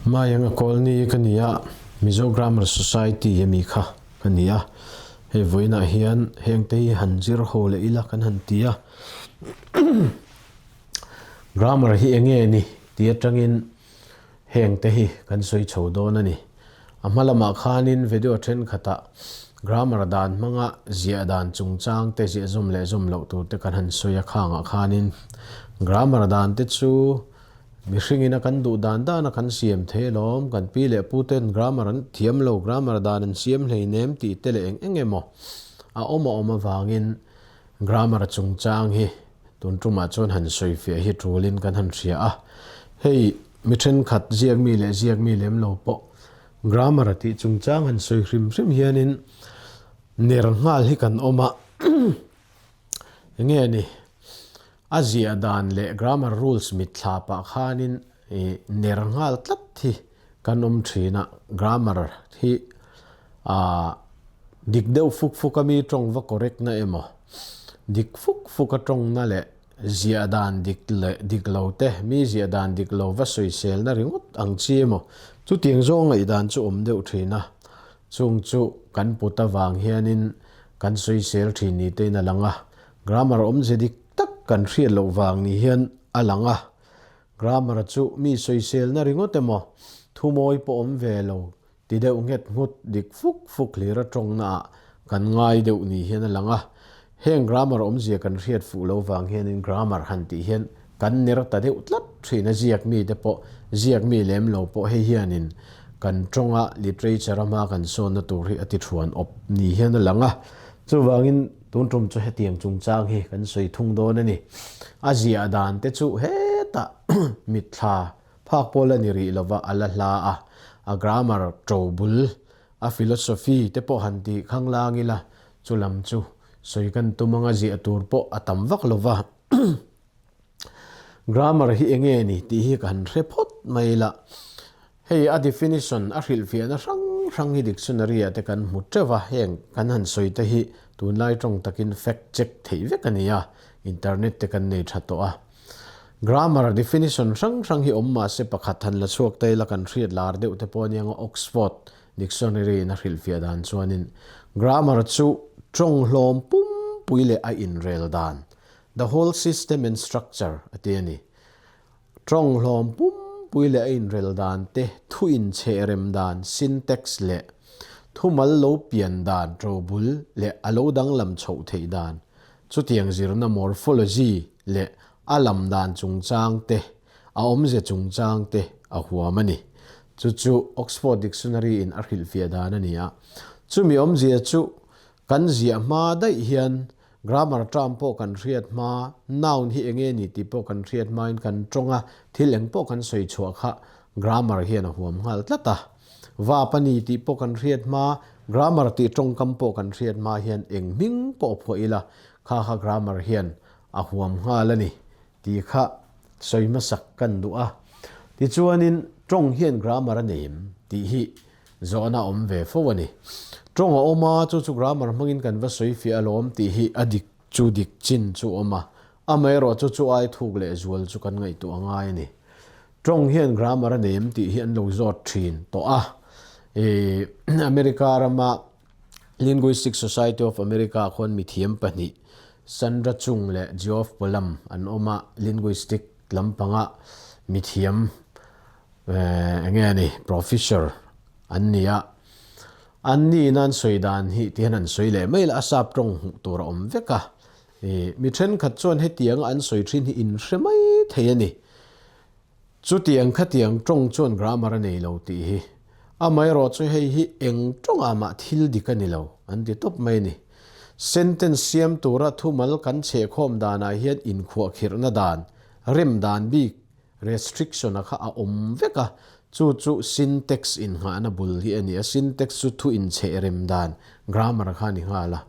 Maianga Kawlni ka ni a, Mizo Grammar Society ami kha ka ni a. Hei vawiinah hian hengte hi han zir ho leh ila kan han ti a. Grammar hi enge ni tih atangin Heng te hi kan sawi chho dawn a ni. A hma lamah khanin video thenkhatah grammar dan hmanga ziah dan chungchang te ziah zawm leh zawm loh tur te kan han sawi a, khangah khanin grammar dan te chu mihringin a kan duh dan dan a kan siam thei alawm, kan pi leh pu ten grammar an thiam lo, grammar dan an siam hleinem tih te leh eng eng emaw a awm a awm avangin Grammar chungchang hi tun tumah chuan han sawi fiah hi tulin kan han hria a. Hei mi thenkhat ziakmi leh ziakmi lem lo pawh grammar tih chungchang han sawi hrim hrim hianin ner nghal hi kan awm a. Enge ni a ziah dan leh grammar rules mitthla pah khanin ner nghal tlat hi kan awm thin a, grammar hi ah dik deuh fuk fuk a mi tawng va correct na emaw dik fuk fuk a tawng na leh ziah dan dik leh dik lo te mi ziah dan dik lo va sawisel na ringawt ang chi emaw chutiang zawng ngaih dan chu awm deuh thin a, chung chu kan put avang hianin kan sawisel thin ni te in a lang a, grammar awmze dik tak kan hriat loh vang ni hian a lang a. Grammar chu mi sawiselna ringawt emaw, thumawi pawh awm ve lo, ti deuh nghet nghut dik fuk fuk hlir a tawngnaah kan ngai deuh ni hian a lang a. Heng grammar awmzia kan hriat fuh lo vang hianin grammar han tih hian kan ner ta deuh tlat thin a, ziak mite pawh ziak mi lem lo pawh hei hianin kan tawnga literature a hma kan sawnna tur hi a ti thuan awp ni hian a lang a. Chuvangin Tun tum chu hetiang chungchang hi kan sawi thung dawn a ni. A ziah dan te chu hetah mitthla phak pawl a ni rih lova a la hla a, a grammar to bul, a philosophy te pawh han tih khang lang ila chu lam chu sawi kan tum anga ziah tur pawh a tam vak lova. Grammar hi enge ni tih hi ka han hre phawt mai la. Hei a definition, a hrilhfiahna hrang hrang hi dictionary ah te kan hmu teuh a, heng kan han sawi te hi tunlai tawng takin fact check theih vek a ni a, internet te kan nei tha tawh a. Grammar definition hrang hrang hi awm mahse pakhat han la chhuak ta ila kan hriat lar deuh te pawh aniang a, Oxford Dictionary in a hrilhfiah dan chuanin grammar chu tawng hlawm pumpui leh a inrel dan, the whole system and structure, a ti a ni. Tawng hlawm pumpui leh a inrel dan te, thu inchheh rem dan, syntax, leh thumal lo pian dan, ṭobul, leh a lo danglam chhoh theih dan, chutiang zirna morphology leh a lam dan chungchang te, a awmze chungchang te a huam a ni. Chu chu Oxford Dictionary in a hrilhfiah dan a ni a. Chumi awmzia chu kan ziah hma daih hian Grammar term pawh kan hriat hma, noun hi enge ni tih pawh kan hriat hmain kan tawng a, thil eng pawh kan sawi chhuah kha grammar hian a huam nghal tlat a. Verb a ni tih pawh kan hriat hma, grammar tih tawngkam pawh kan hriat hma hian eng hming pawh phuah ila kha kha grammar hian a huam nghal a ni tih kha sawi hmasak kan duh a. Tichuanin tawng hian grammar a nei em tih hi Zawhna awm ve fo a ni. Tawng a awm a, chu chu grammar hmangin kan va sawi fiah alawm tih hi a dik chu dik chin chu awm a, amaherawh chu chu ai thuk leh zual chu kan ngaihtuah a ngai a ni. Tawng hian grammar a nei em tih hi an lo zawt thin tawh a. Ih, America rama Linguistic Society of America ah khuan mithiam pahnih Sandra Chung leh Geoff Pullum an awm a, linguistic lampanga mithiam Enge a ni, Professor an ni a, an niin an sawi dan hi ti hian an sawi leh mai la, a sap tawng hmuh tur a awm vek a, ih mi thenkhat chuan hetianga an sawi thin hi in hre mai thei a ni. Chutiang khatiang tawng chuan grammar a nei lo tih hi, amaherawh chu hei hi eng tawngah mah thil dik a ni lo an ti tawp mai a ni. Sentence siam tura thumal kan chhehkhawm danah hian inkhuahkhirhna dan, rem dan bik, Restriction a kha a awm vek a, chu chu syntax innghahna bul hi a ni a, syntax chu thu inchheh rem dan, grammar kha a ni nghal a.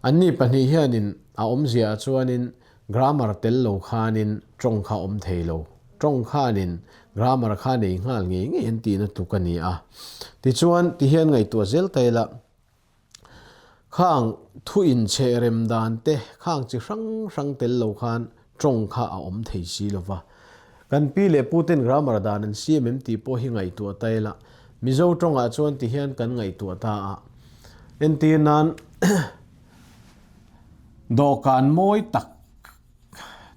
Anni pahnih hianin a awmzia ah chuanin grammar tel lo khanin tawng kha awm thei lo, tawng khanin grammar kha nei nghal ngei ngei an tihna tluk a ni a. Tichuan, tihian ngaihtuah zel ta ila. Khang thu inchheh rem dan te, khang chi hrang hrang tel lo khan tawng kha a awm thei si lo va. Kan pi leh pu ten grammar dan an siam em tih pawh hi ngaihtuah ta ila, Mizo tawngah chuan ti hian kan ngaihtuah ta a. Entir nan dawhkan mawi tak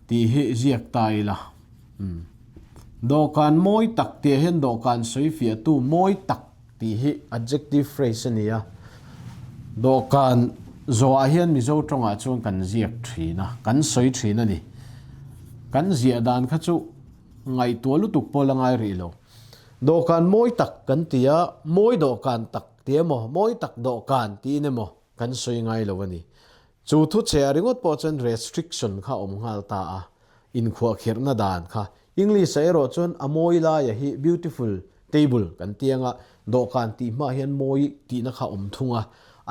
tih hi ziak ta ila. Dawhkan mawi tak tih ah hian dawhkan sawi fiahtu mawi tak tih hi adjective phrase a ni a. Dawhkan zawhah hian Mizo tawngah chuan kan ziak thin a, kan sawi thin a ni. Kan ziah dan kha chu ngaihtuah lutuk pawh la ngai rih lo. Dawhkan mawi tak kan ti a, mawi dawhkan tak ti emaw, mawi tak dawhkan tiin emaw kan sawi ngai lo a ni. Chu thu che ah ringawt pawh chuan restriction kha a awm nghal ta a, inkhuahkhirhna dan kha. English ah erawh chuan a mawi laia hi beautiful table kan ti anga, dawhkan tih hmaah hian mawi tihna kha a awm thung a.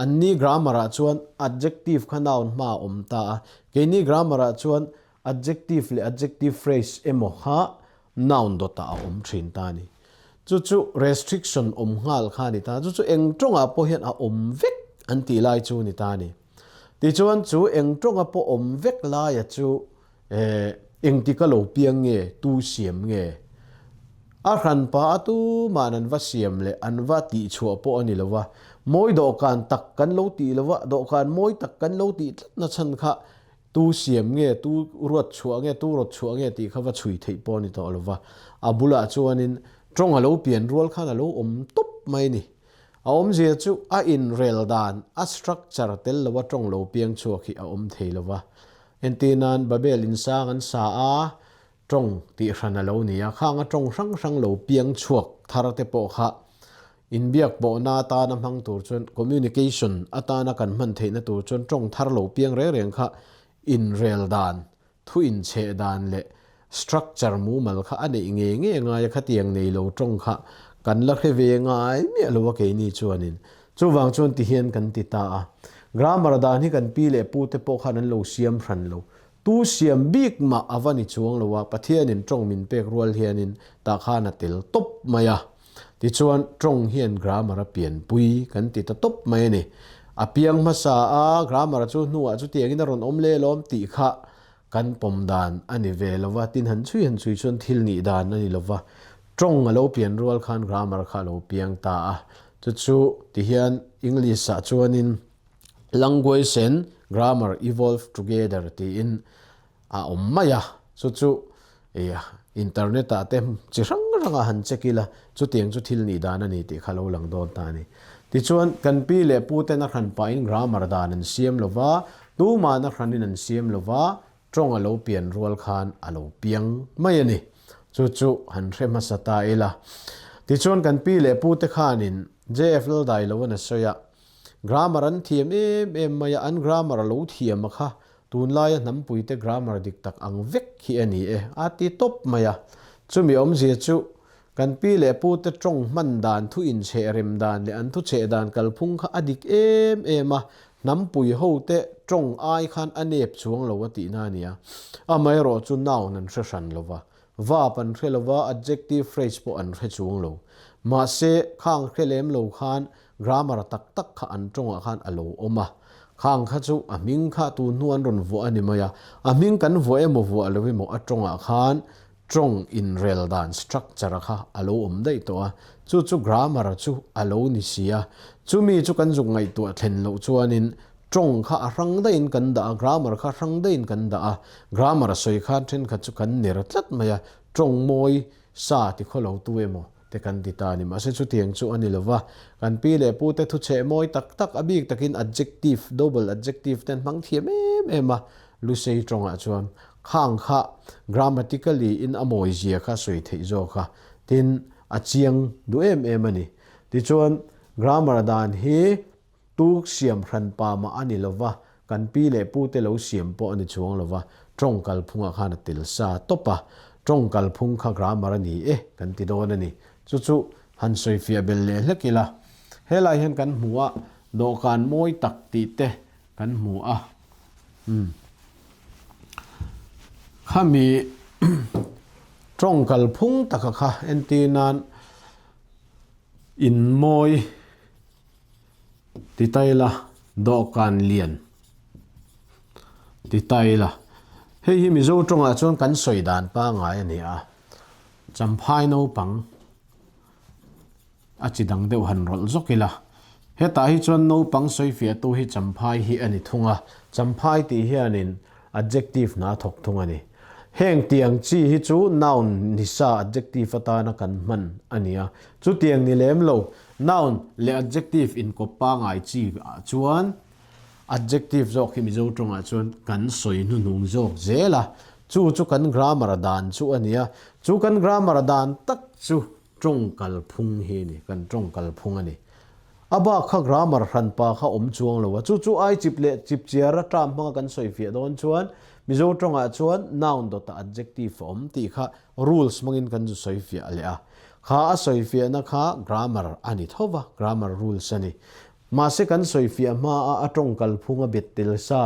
Anni grammar ah chuan adjective kha noun hmaah a awm ta a, keini grammar ah chuan adjective leh adjective phrase emaw kha noun dawtah a awm thin ta a ni. Chu chu restriction awm nghal kha a ni ta. Chu chu eng tawngah pawh hian a awm vek an tih lai chu a ni ta a ni. Tichuan chu eng tawnga pawh awm vek laia chu engtik a lo piang nge, tu siam nge? A hranpa a tuma'n an va siam leh an va tihchhuah pawh a ni lo va. Mawi dawhkan tak kan lo tih lo va, dawhkan mawi tak kan lo tih tlatna chhan kha Tu siam nge, tu ruat chhuah nge, tu rawt chhuah nge tih kha va chhui theih pawh a ni tawh lo va. A bulah chuanin tawng a lo pian rual khan a lo awm tawp mai a ni. A awmzia chu a inrel dan, a structure tel loa tawng lo piang chhuak hi a awm thei lo va. Entir nan Babel insang an sa a, tawng tih hran a lo ni a, khang a tawng hrang hrang lo piang chhuak thar te pawh kha Inbiak pawhna atana hmang tur chuan communication atana kan hman theihna tur chuan tawng thar lo piang reng reng kha inrel dan, thu inchheh dan leh structure mumal kha a neih ngei ngei ngai a, khatiang nei lo tawng kha kan la hre ve ngai miah lo a keini chuanin. Chuvang chuan ti hian kan ti ta a. Grammar dan hi kan pi leh pu te pawh khan an lo siam hran lo. Tu siam bik mah a va ni chuang lo a, Pathianin tawng min pek rual hianin tah khan a tel tawp mai a. Tichuan, tawng hian grammar a pianpui kan ti ta tawp mai a ni. A piang hmasa a, grammar chu hnuah chutiangin a rawn awm leh lawm tih kha kan pawm dan a ni ve lo va, tin han chhui han chhui chuan thil nih dan a ni lo va. Tawng a lo pian rual khan grammar kha a lo piang ta a. Chu chu tihian English-ah chuanin language and grammar evolve together tiin a awm mai a, chu chu internet ah te chi hrang hrang ah han check ila chutiang chu thil nih dan a ni tih kha lo lang dawn ta a ni. Tichuan kan pi leh pu ten a hran pahin grammar dan an siam lo va, tuman a hranin an siam lo va, tawng a lo pian rual khan a lo piang mai a ni. Chu chu han hre hmasa ta ila. Tichuan kan pi leh pu te khanin JF Laldai lo an a sawi a, grammar an thiam em em mai a, an grammar a lo thiam a kha Tunlaia hnampuite grammar dik tak ang vek hi a ni e, a ti tawp mai a. Chumi awmzia chu kan pi leh pute tawng hman dan, thu inchheh rem dan leh an thu chheh dan kalphung kha a dik em em a, hnampui hote tawng ai khan a nep chuang lo a tihna a ni a. Amaherawhchu noun an hre hran lo va, verb an hre lo va, adjective phrase pawh an hre chuang lo. Mahse, khang hre lem lo khan Grammar tak tak kha an tawngah khan a lo awm a, khang kha chu a hming kha tu hnu an rawn vuah a ni mai a, a hming kan vuah emaw vuah lo emaw a tawngah khan tawng inrel dan structure kha a lo awm daih tawh a, chu chu grammar chu a lo ni si a, chumi chu kan zuk ngaihtuah thlen loh chuanin tawng kha a hrang daihin kan dah a, grammar kha hrang daihin kan dah a, grammar a sawi khan thenkhat chu kan ner tlat mai a, tawng mawi sa ti khaw lo tu emaw te kan ti ta a ni. Mahse chutiang chu a ni lo va, kan pi leh pu te thuchheh mawi tak tak, a bik takin adjective, double adjective te an hmang thiam em em a, Lusei tawngah chuan khang kha grammatically in a mawi zia kha sawi theih zawk a, tin a chiang duh em em a ni. Tichuan grammar dan hi Tu siam hran pa mah a ni lo va, kan pi leh pu te lo siam pawh a ni chuang lo va, tawng kalphungah khan a tel sa tawp a, tawng kalphung kha grammar a ni e kan ti dawn a ni. Chu chu han sawifiah bel leh hlek ila, helai hian kan hmu a, dawhkan mawi tak tih te kan hmu a, umm khami tawng kalphung taka kha entir nan inmawi. Ti ta ila, dawhkan lian ti ta ila. Hei hi Mizo tawngah chuan kan sawi dan pangngai a ni a. Champhai naupang a chi dang deuh han rawlh zawk ila. Hetah hi chuan naupang sawifiahtu hi Champhai hi a ni thung a, Champhai tih hianin adjective hna a thawk thung a ni. Heng tiang chi hi chu noun ni sa adjective atana kan hman a ni a, chutiang ni lem lo noun leh adjective inkawp pangai chi ah chuan adjective zawk hi Mizo tawngah chuan kan sawi hnuhnung zawk zel a, chu chu kan grammar dan chu a ni a, chu kan grammar dan tak chu tawng kalphung hi a ni, kan tawng kalphung a ni. A bak kha grammar hranpa kha awm chuang lo a, chu chu ai chip leh chip chiara term hmanga kan sawi fiah dawn chuan Mizo tawngah chuan noun dawtah adjective a awm tih kha rules hmangin kan zu sawi fiah leh a. Kha a sawi fiahna kha grammar a ni tho va, grammar rules a ni. Mahse kan sawi fiah hmaa a tawng kalphung a bet tel sa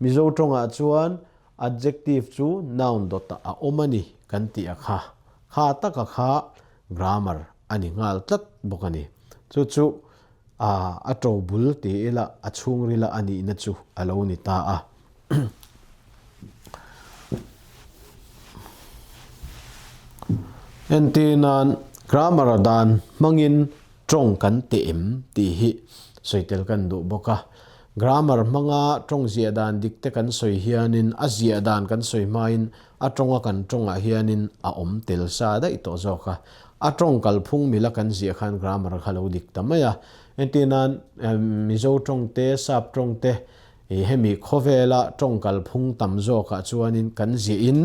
Mizo tawngah chuan Adjective chu noun dawtah a awm a ni kan tih a kha. Kha taka kha grammar a ni nghal tlat bawk a ni. Chu chu a a to bul ti ila a chhungrila a nihna chu a lo ni ta a. Entir nan grammar dan hmangin tawng kan teh em tih hi sawi tel kan duh bawk a. Grammar hmanga tawng ziah dan dik te kan sawi hianin a ziah dan kan sawi hmain a tawnga kan tawngah hianin a awm tel sa daih tawh zawk a. A tawng kalphung mila kan ziah khan grammar kha lo dik ta mai a. Entir nan Mizo tawng te, Sap tawng te hemi khawvela tawng kalphung tam zawkah chuanin kan ziahin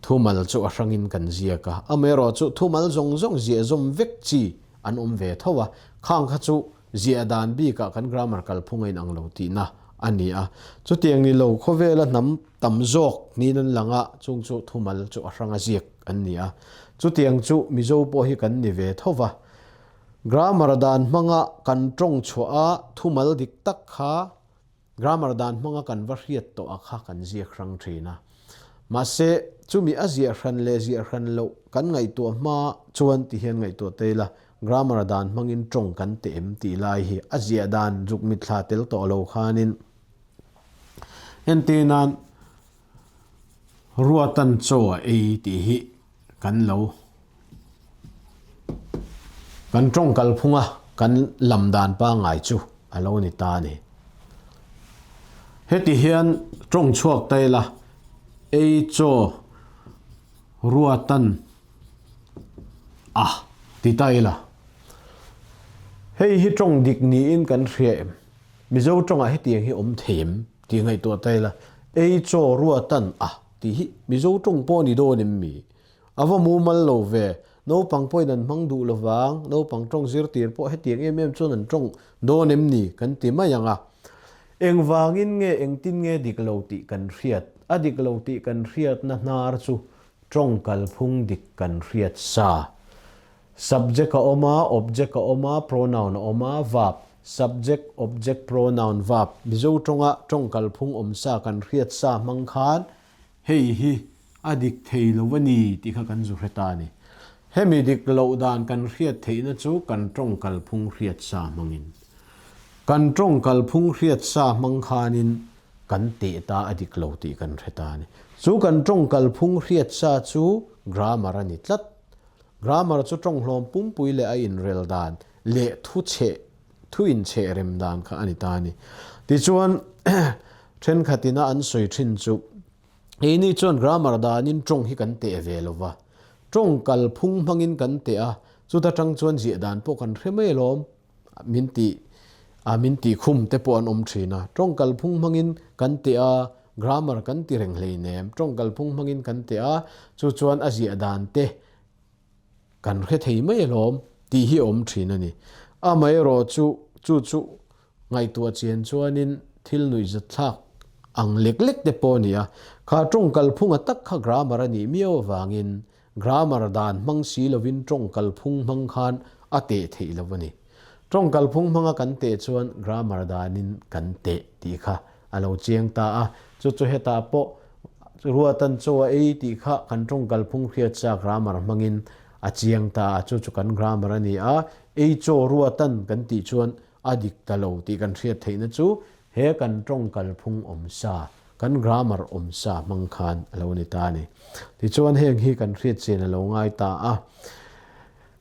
Thumal chu a hrangin kan ziak a, amaherawhchu thumal zawng zawng ziah zawm vek chi an awm ve tho a, khang kha chu ziah dan bikah kan grammar kalphung a inang lo tihna a ni a. Chutiang ni lo khawvela hnam tam zawk niin an lang a, chung chu thumal chu a hranga ziak an ni a. Chutiang chu Mizo pawh hi kan ni ve tho va. Grammar dan hmanga kan tawng chhuah a thumal dik tak kha Grammar dan hmanga kan va hriat tawh a kha kan ziak hrang thin a. Mahse, chumi a ziah hran leh ziah hran loh kan ngaihtuah hma chuan ti hian ngaihtuah ta ila, grammar dan hmangin tawng kan teh em tih lai hi a ziah dan zuk mitthla tel tawh lo khanin entir nan Ruatan chaw a ei tih hi kan lo kan tawng kalphung a kan lam dan pangngai chu a lo ni ta a ni. Heti hian tawng chhuak ta ila ei chaw Ruatan a ti ta ila hei hi tawng dik niin kan hria em? Mizo tawngah hetiang hi awm thei em? Tih ngaihtuah ta ila, ei chaw ruatan a tih hi Mizo tawng pawh a ni dawn em mi? A va mumal lo ve, naupang pawhin an hmang duh lovang, naupang tawng zirtir pawh hetiang em em chuan an tawng dawn em ni kan ti mai ang a. Engvangin nge engtin nge dik lo tih kan hriat? A dik lo tih kan hriatna hnar chu tawng kalphung dik kan hriat sa. Subject a awm a, object a awm a, pronoun a awm a, verb, subject, object, pronoun, verb, Mizo tawnga tawng kalphung awm sa kan hriat sa hmang khan hei hi a dik thei lo a ni tih kha kan zu hre ta a ni. Hemi dik loh dan kan hriat theihna chu kan tawng kalphung hriat sa hmangin. Kan tawng kalphung hriat sa hmang khanin kan teh ta a dik lo tih kan hre ta a ni. Chu kan tawng kalphung hriat sa chu grammar a ni tlat. Grammar chu tawnghlawm pumpui leh a inrel dan leh thu chheh, thu inchheh rem dan kha a ni ta a ni. Tichuan, thenkhatina an sawi thin chu, Keini chuan grammar danin tawng hi kan teh ve lo va, tawng kalphung hmangin kan teh a, chuta tang chuan ziah dan pawh kan hre mai alawm. Min tih a min tih khum te pawh an awm thin a, tawng kalphung hmangin kan teh a, grammar kan ti reng hleinem, tawng kalphung hmangin kan teh a, chu chuan a ziah dan te kan hre thei mai alawm tih hi a awm thin a ni. Amaherawh chu chu chu ngaihtuah chian chuanin thil nuihzatthlak ang lek lek te pawh a ni a, kha tawng kalphunga tak kha grammar a nih miau avangin Grammar dan hmang si lovin tawng kalphung hmang khan a teh theih lo a ni. Tawng kalphung hmanga kan teh chuan grammar danin kan teh tih kha a lo chiang ta a. Chu chu hetah pawh Ruatan chaw a ei tih kha kan tawng kalphung hriat sa grammar hmangin a chiang ta a. Chu chu kan grammar a ni a. Ei chaw Ruatan kan tih chuan a dik ta lo tih kan hriat theihna chu he kan tawng kalphung awm sa. kan grammar awmsa hmang khan a lo ni ta a ni. Tichuan heng hi kan hriat chian a lo ngai ta a,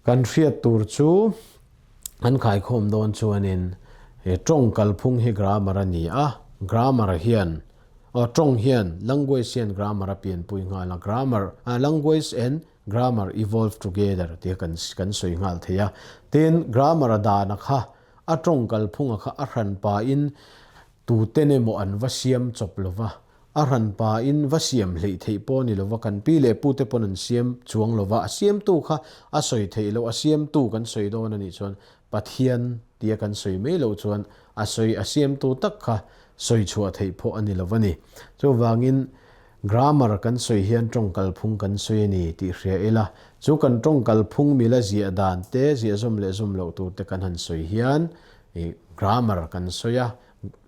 kan hriat tur chu kan khaikhawm dawn chuanin he tawng kalphung hi grammar a ni a, grammar hian aw tawng hian language hian grammar a pianpui nghal a, grammar language and grammar evolve together tia kan kan sawi nghal thei a. Tin, grammar a dana kha a tawng kalphunga kha a hranpa in Tuten emaw an va siam chawp lova, a hranpa in va siam hleih theih pawh a ni lova, kan pi leh pute pawn an siam chuang lova, a siamtu kha a sawi theih loh, a siamtu kan sawi dawn a nih chuan Pathian tia kan sawi mai loh chuan a sawi a siamtu tak kha sawi chhuah theih pawh a ni lova ni. Chuvangin grammar kan sawi hian tawng kalphung kan sawi a ni tih hria ila, chu kan tawng kalphung mila ziah dan te, ziah zawm leh zawm loh tur te kan han sawi hian Ih grammar kan sawi a,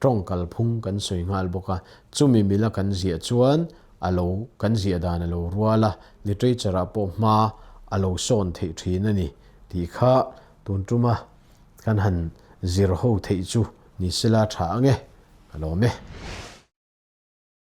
tawng kalphung kan sawi nghal bawk a, chumi mila kan ziah chuan a lo kan ziah dan a lo rual a, literature ah pawh hma a lo sawn theih thin a ni tih kha tun tuma kan han zir ho theih chu ni sela tha ang e, ka lawm e.